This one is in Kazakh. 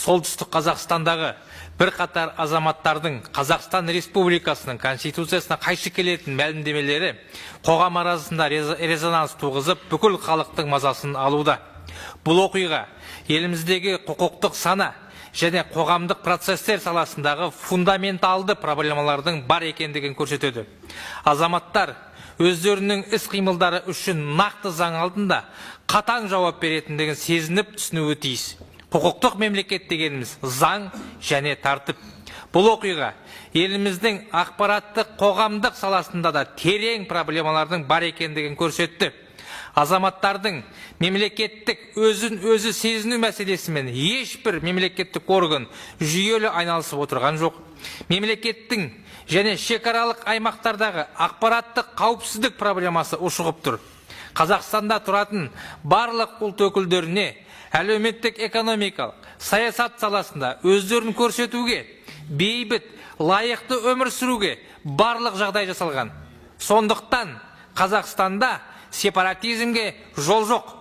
Солтүстік Қазақстандағы бірқатар азаматтардың Қазақстан Республикасының Конституциясына қайшы келетін мәлімдемелері қоғам арасында резонанс туғызып, бүкіл халықтың мазасын алуда. Бұл оқиға еліміздегі құқықтық сана және қоғамдық процесстер саласындағы фундаменталды проблемалардың бар екендігін көрсетеді. Азаматтар өздерінің іс қимылдары үшін нақты заң алдында қатаң жауап беретіндігін сезініп, түсінуі тиіс. Құқықтық мемлекет дегеніміз – заң және тәртіп. Бұл оқиға еліміздің ақпараттық қоғамдық саласында да терең проблемалардың бар екендігін көрсетті. Азаматтардың мемлекеттік өзін өзі сезіну мәселесімен ешбір мемлекеттік орган жүйелі айналысып отырған жоқ. Мемлекеттің және шекаралық аймақтардағы ақпараттық қауіпсіздік проблемасы ушығып тұр. Қазақстанда тұратын барлық ұлт өкілдеріне әлеуметтік, экономикалық, саясат саласында өздерін көрсетуге, бейбіт, лайықты өмір сүруге барлық жағдай жасалған. Сондықтан Қазақстанда сепаратизмге жол жоқ.